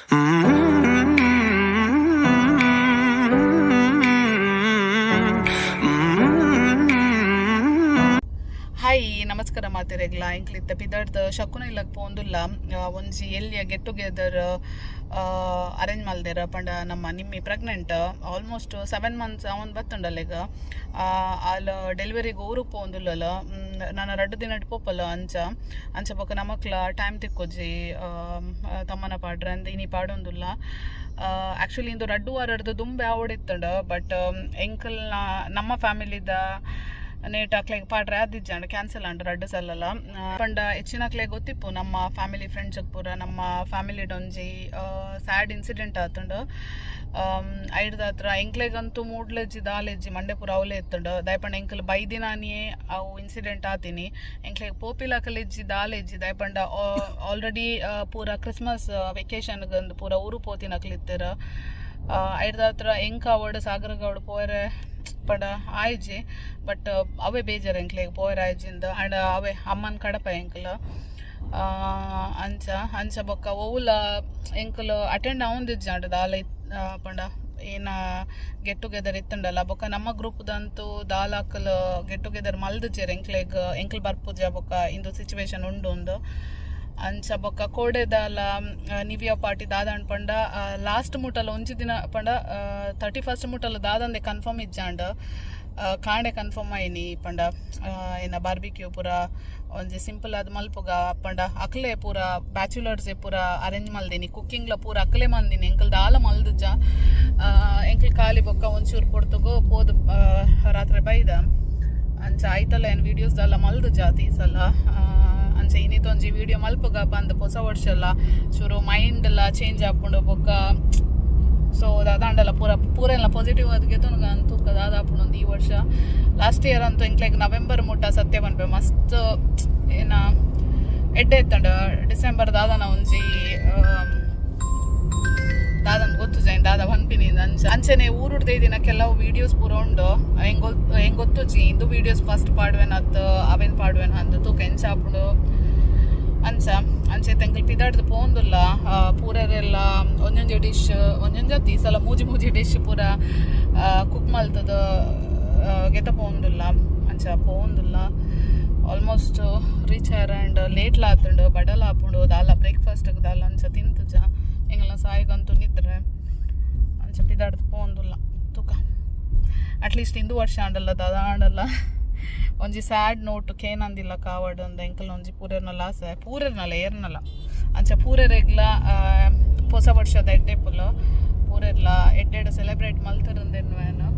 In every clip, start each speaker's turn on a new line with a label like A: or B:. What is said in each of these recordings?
A: Hi, ನಮಸ್ಕಾರ ಮಾತೆರೆಗ್ಲ. ಎಂಕ್ಲಿತ್ತ ಪಿದಡ್ದ್ ಶಕುನ ಇಲ್ಲಗ್ ಪೋಂದುಲ್ಲ. ಒಂಜಿ ಎಲ್ಯ ಗೆಟ್ ಟುಗೆದರ್ ಅರೇಂಜ್ ಮಲ್ದೆರ್. ಪಂಡ ನಮ್ಮ ನಿಮ್ಮಿ ಪ್ರೆಗ್ನೆಂಟ್, ಆಲ್ಮೋಸ್ಟ್ 7 ಮಂತ್ಸ್ ಅವನ್ ಬತ್ತುಂಡಲ್ಲ. ಈಗ ಆಲ್ ಡೆಲಿವರಿಗೆ ಊರಿಗೆ ಪೋಂದುಲ್ಲಲ್ಲ, ನಾನು 2 ದಿನಟ್ ಪೋಪಲ್ಲ. ಅಂಚ ಅಂಚ ಬೊಕ ನಮಕ್ಲ ಟೈಮ್ ತಿಕ್ಕೊಜ್ಜಿ ತಮ್ಮನ ಪಾಡ್ರೆ ಅಂದ್ ಇನಿ ಪಾಡೊಂದುಲ್ಲ. ಆ್ಯಕ್ಚುಲಿ ಇಂದು 2 ವಾರಡ್ದು ದುಂಬೆ ಆವೊಡಿತ್ತಂಡ, ಬಟ್ ಎಂಕಲ್ನ ನಮ್ಮ ಫ್ಯಾಮಿಲಿದ ನೇಟ್ ಅಕ್ಲೆಗ್ ಪಾಡ್ರೆ ಆದಿಜ್ಜಾಂಡ್, ಕ್ಯಾನ್ಸಲ್ ಆಂಡ್ ರಡ್ಡ್ ಸಲಲ. ಪಂಡ ಹೆಚ್ಚಿನಕ್ಲೆಗ್ ಗೊತ್ತಿಪ್ಪು, ನಮ್ಮ ಫ್ಯಾಮಿಲಿ ಫ್ರೆಂಡ್ಸ್ ಪೂರ ನಮ್ಮ ಫ್ಯಾಮಿಲಿಡ್ ಒಂಜಿ ಸ್ಯಾಡ್ ಇನ್ಸಿಡೆಂಟ್ ಆತುಂಡು. ಐಡ್ದಾತ್ರ ಎಂಕ್ಲೆಗಂತೂ ಮೂಡ್ಲೆಜ್ಜಿ, ದಾಲೆಜ್ಜಿ, ಮಂಡೆ ಪೂರ ಅವಲೇ ಇತ್ತುಂಡು. ದಾಯೆಪಂಡ ಎಂಕಲ್ ಬೈದಿನಾನಿಯೇ ಅವು ಇನ್ಸಿಡೆಂಟ್ ಆತೀನಿ. ಎಂಕ್ಲೆಗ್ ಪೋಪಿಲಕಲೆಜ್ಜಿ, ದಾಲೆಜ್ಜಿ. ದಾಯೆಪಂಡ ಆಲ್ರೆಡಿ ಪೂರ ಕ್ರಿಸ್ಮಸ್ ವೆಕೇಶನ್ಗ್ ಪೂರ ಊರು ಪೋತಿನಕ್ಲು ಇತ್ತೆರ್. ಐಡ್ದಾತ್ರ ಎಂಕ್ ಆವಡ್, ಸಾಗರಗ್ ಆವಡ್ ಪೋಯರೆ ಪಂಡ ಆಯ್ಜಿ. ಬಟ್ ಅವೇ ಬೇಜಾರು ಎಂಕ್ಲೆಗ್ ಪೋಯರೆ ಆಯ್ಜಿಂದ. ಆಂಡ ಅವೇ ಅಮ್ಮನ ಕಡಪ ಎಂಕ್ಲ. ಅಂಚ ಅಂಚ ಬೊಕ್ಕ ಒವುಲ ಎಂಕುಲು ಅಟೆಂಡ್ ಆವೊಂದಿಜ್ಜಾಂಡ್ ದಾಲ. ಪಂಡ ಏನ ಗೆಟ್ ಟುಗೆದರ್ ಇತ್ತುಂಡಲ್ಲ, ಬೊಕ್ಕ ನಮ್ಮ ಗ್ರೂಪ್ದಂತೂ ದಾಲಾಕಲ್ ಗೆಟ್ ಟುಗೆದರ್ ಮಲ್ದಿಜೆರ್. ಎಂಕ್ಲೆಗ್ ಎಂಕ್ಲು ಬರ್ಪುಜ, ಬೊಕ್ಕ ಇಂದು ಸಿಚುವೇಶನ್ ಉಂಡು ಉಂದು. ಅಂಚ ಬೊಕ್ಕ ಕೋಡೆದಾಲ ನಿವಿಯಾ ಪಾರ್ಟಿ ದಾದಾಂಡ್ ಪಂಡ, ಲಾಸ್ಟ್ ಮುಟಲ ಒಂಜಿ ದಿನ, ಪಂಡ 31st ಮುಟಲ ದಾದಂದೆ ಕನ್ಫರ್ಮ್ ಇಜ್ಜಾಂಡ್. ಕಾಂಡೆ ಕನ್ಫರ್ಮ್ ಆಯಿನಿ. ಪಂಡ ಏನ ಬಾರ್ಬಿಕ್ಯೂ ಪೂರ ಒಂಜಿ ಸಿಂಪಲ್ ಆದ್ ಮಲ್ಪುಗ ಪಂಡ, ಅಕ್ಲೆ ಪೂರ ಬ್ಯಾಚುಲರ್ಸ್ ಪೂರ ಅರೇಂಜ್ ಮಲ್ದಿನಿ. ಕುಕ್ಕಿಂಗ್ಲ ಪೂರ ಅಕ್ಲೆ ಮಲ್ದಿನಿ, ಎಂಕಲ್ ದಾಲ ಮಲ್ದಿಜ್ಜ. ಎಂಕಲ್ ಖಾಲಿ ಬೊಕ್ಕ ಒಂಚೂರು ಪೊರ್ತುಗು ಪೋದು ರಾತ್ರೆ ಬೈದ. ಅಂಚ ಆಯ್ತಲ್ಲ, ಏನು ವೀಡಿಯೋಸ್ ದಾಲ ಮಲ್ದಿಜ್ಜ ಈ ಸಲ. ಅಂಚ ಇನ್ನಿತ ಒಂಜಿ ವಿಡಿಯೋ ಮಲ್ಪುಗ ಬಂದ್. ಪೊಸ ವರ್ಷ ಎಲ್ಲ ಚೂರು ಮೈಂಡ್ ಎಲ್ಲ ಚೇಂಜ್ ಆಪುಂಡು. ಬೊಕ್ಕ ಸೊ ದಾದಾಂಡಲ ಪೂರ ಪೂರ ಎಲ್ಲ ಪಾಸಿಟಿವ್ ಅದಕ್ಕೆ ಅಂತೂ ದಾದಾಪುಂಡು ಒಂದು ಈ ವರ್ಷ. ಲಾಸ್ಟ್ ಇಯರ್ ಅಂತೂ ಎಂಕ್ಲೆಗ್ ನವೆಂಬರ್ ಮುಟ್ಟ ಸತ್ಯ ಪನ್ಪೆ ಮಸ್ತ್ ಏನ ಎಡ್ಡೆ ಇತ್ತಂಡ. ಡಿಸೆಂಬರ್ ದಾದನ ಒಂಜಿ ದಾದನ್ ಗೊತ್ತು ಜೈನ್ ದಾದ ಪನ್ಪಿನಿ. ಅಂಚ ಅಂಚನೆ ಊರುಡ್ದೆ ದಿನ ಕೆಲವು ವೀಡಿಯೋಸ್ ಪೂರ ಉಂಡು. ಹೆಂಗ್ ಹೆಂಗ್ ಗೊತ್ತುಜಿ, ಇಂದು ವೀಡಿಯೋಸ್ ಫಸ್ಟ್ ಪಾಡ್ವೆನ್ ಅತ್ ಅವೇನ್ ಪಾಡ್ವೆನ್ ಅಂದ್ ತೂಕ ಎಂಚ ಆಪುಂಡು. ಅಂಚ ಅಂಚೆ ತೆಂಕಲ್ ಪಿದಾಡ್ದು ಪೋಂದುಲ್ಲ. ಪೂರೆರೆಲ್ಲ ಒಂಜೊಂಜಿ ಡಿಶ್, ಒಂಜೊಂಜಿ ಈ ಸಲ ಮೂಜಿ ಮೂಜಿ ಡಿಶ್ ಪೂರ ಕುಕ್ ಮಲ್ತದ ಗೆತ ಪೋಂದುಲ್ಲ. ಅಂಚ ಪೋಂದುಲ್ಲ. ಆಲ್ಮೋಸ್ಟ್ ರೀಚ್ ಆಯ್ರ ಅಂಡ್ ಲೇಟ್ಲ ಆತುಂಡು, ಬಡಲ ಆಪುಂಡು. ದಾಲ ಬ್ರೇಕ್ಫಾಸ್ಟ್ ದಾಲ ಅಂಚ ತಿಂತುಜ. ಎಂಗಲ್ನ ಸಾಯಿಗಂತೂ ನಿದ್ರೆ. ಅಂಚ ಪಿದಾಡ್ದು ಪೋಂದುಲ್ಲ. ತೂಕ, ಅಟ್ಲೀಸ್ಟ್ ಇಂದು ವರ್ಷ ಆಂಡಲ್ಲ ದಾದ ಆಂಡಲ್ಲ ಒಂಜಿ ಸ್ಯಾಡ್ ನೋಟ್ ಕೇನಂದಿಲ್ಲ ಕಾವಡ್ ಅಂದ ಎಂಕಲ್ ಒಂಜಿ ಪೂರೆರ್ನಲ ಆಸೆ, ಪೂರೆರ್ನಲ್ಲ ಏರ್ನಲ್ಲ. ಅಂಚ ಪೂರೆರೆಗ್ಲ ಪೊಸ ವರ್ಷದ ಎಡ್ಡೆಪುಲು. ಪೂರೆರ್ಲ ಎಡ್ಡೆಡ್ ಸೆಲೆಬ್ರೇಟ್ ಮಲ್ತರಂದೆನ್ವೇನು.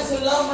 B: ಸುಲಭ.